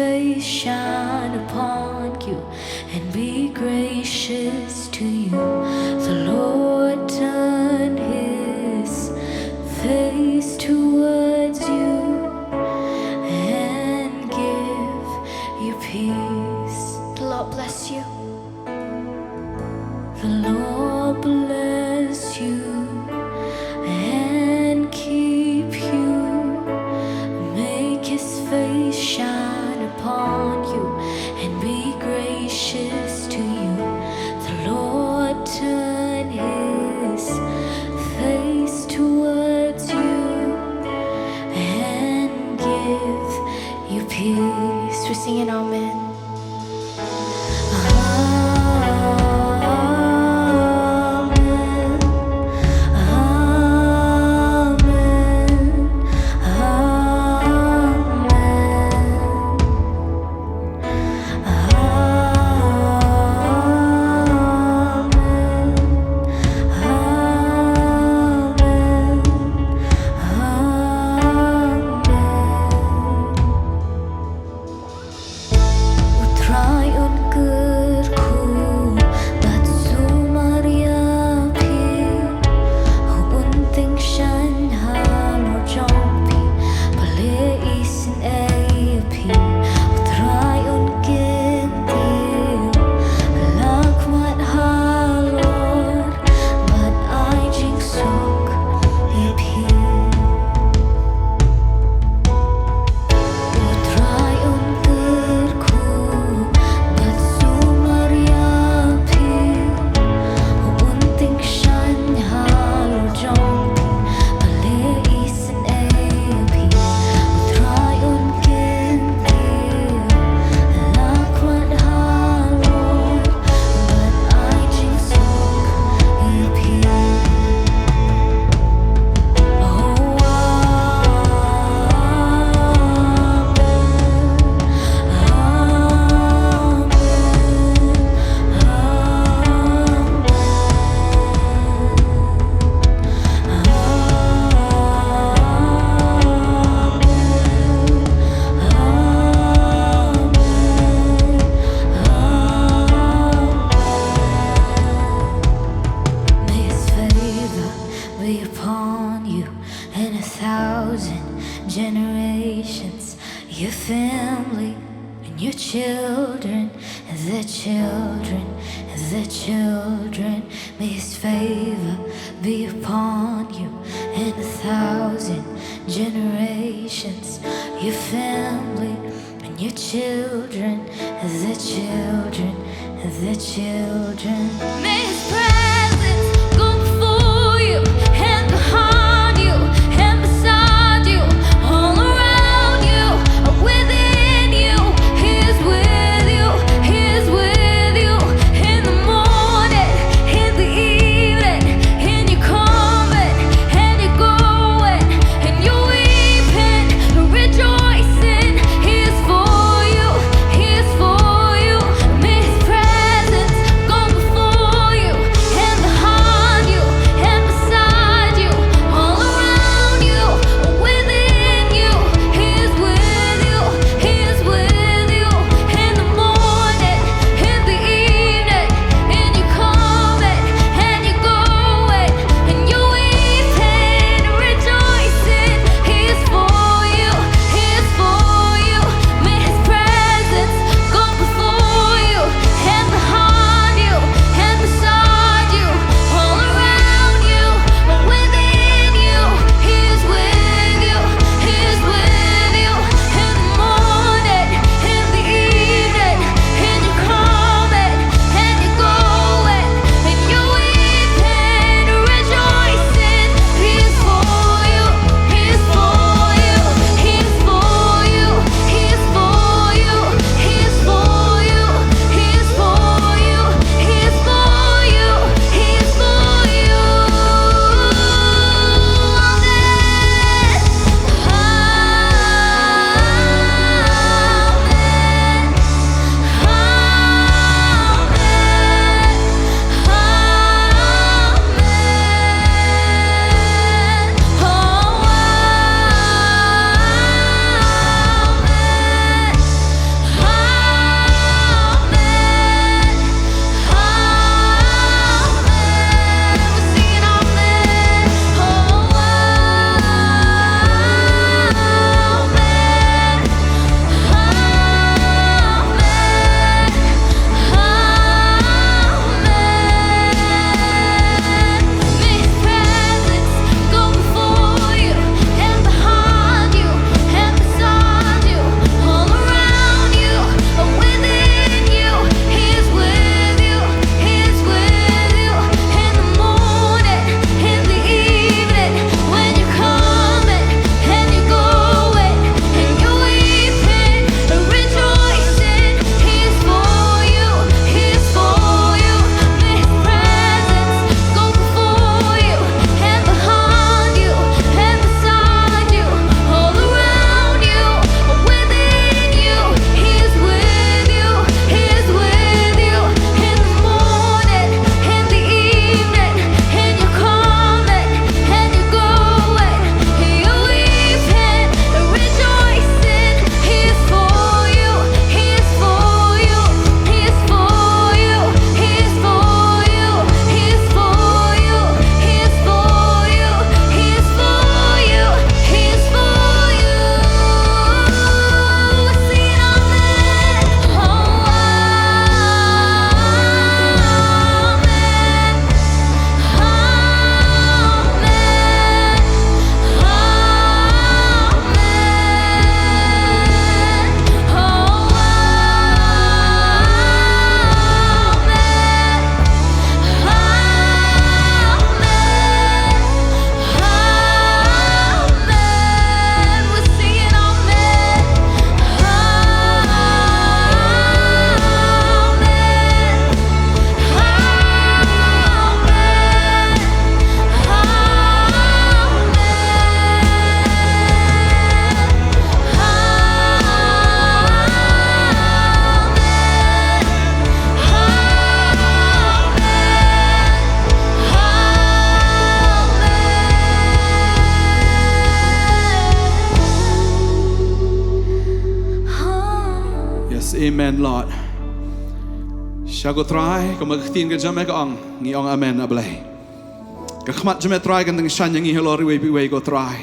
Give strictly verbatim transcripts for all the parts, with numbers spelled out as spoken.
face shine upon you and be gracious to you. The Lord turn his face towards you and give you peace. The Lord bless you. The Lord bless you and keep you. Make his face shine upon you and be gracious to you. The Lord turn his face towards you and give you peace. We're singing Amen. Amen. Amen. Amen. Amen. Amen. Amen. U Trai un kyrkhu bad sumar ïa phi. Un tyngshaiñ halor jong phi bad leh isynei ïa phi. U Trai un kyntiew la khmat halor bad ai jingsuk ïa phi. U Trai un kyrkhu bad sumar ïa phi. Un tyngshaiñ halor jong phi bad leh isynei ïa phi. U Trai un kyntiew la khmat halor bad ai jingsuk ïa phi. May his favor be upon you and a thousand generations, your family and your children, and their children, and their children. May his favor be upon you and a thousand generations, your family and your children, and their children, and their children. May his presence go before you and behind you and beside you, all around you, within you. He is with you, he is with you in the morning, in the evening, in your coming and your going, in your weeping, rejoicing. He is for you, he is for you. May his presence go before Amen, Lord. Sha ko Trai, ka ma ka ktien ka jong me ka ong, ngi ong amen, A Blei. Ka khmat jong me Trai kan dang shaiñ ha ngi halor iwei pa iwei ko Trai.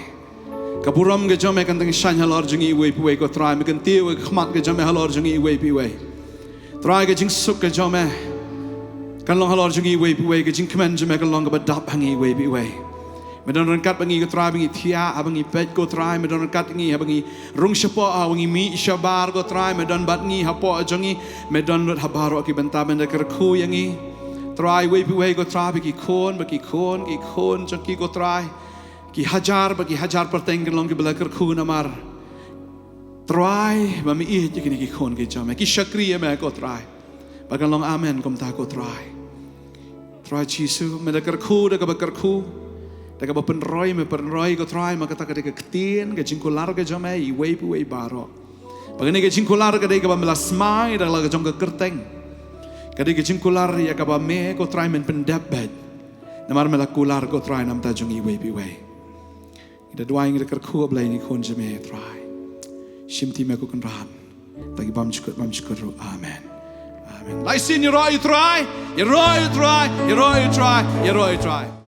Ka burom ka jong me kan dang shaiñ halor jong ngi iwei pa iwei ko Trai, me kan tiew ka khmat ka jong me halor jong ngi iwei pa iwei. Trai, ka jingsuk ka jong me kan long halor jong ngi iwei pa iwei, ka jingkmen jong me kan long kaba dap ha ngi iwei pa iwei. Me don ryngkat bad ngi ko Trai, ba ngi thiah, haba ngi peit ko Trai, me don ryngkat ngi, haba ngi rung shapoh, haba ngi mih shabar ko Trai, me don bad ngi hapoh jong ngi, me don lut ha baroh ki bynta, me da kyrkhu ïa ngi. Trai, iwei pa iwei ko Trai, ba ki khun, ba ki khun, ki khun jong ki ko Trai. Ki hajar, ba ki hajar pateng kan long kiba la kyrkhu namar Trai, ba me ïeit ïa kine ki khun ki jong me, ki shakri ïa me ko Trai. Ba kan long amen kumta ko Trai. Trai Jisu, me da kyrkhu, da kaba kyrkhu, da kaba pynroi, me pynroi ko Trai, ma kata ka dei ka ktien, ka jingkular ka jong me, iwei pa iwei baroh. Ba kane ka jingkular ka dei kaba me la smai, da la ka jong ka kyrteng. Ka dei ka jingkular ïa kaba me ko Trai men pyndep bad. Namar me la kular ko Trai namar ta jong iwei pa iwei. Ngi da duwai, ngi da kyrkhu, A Blei, ïa ki khun jong me Trai. Shim ti me ko Kynrad. Bad ki bymjukut, bymjukut ruh. Amen. Amen. Lai sien ïaroh ïa u Trai, ïaroh ïa u Trai, ïaroh ïa u Trai, ïaroh ïa u Trai.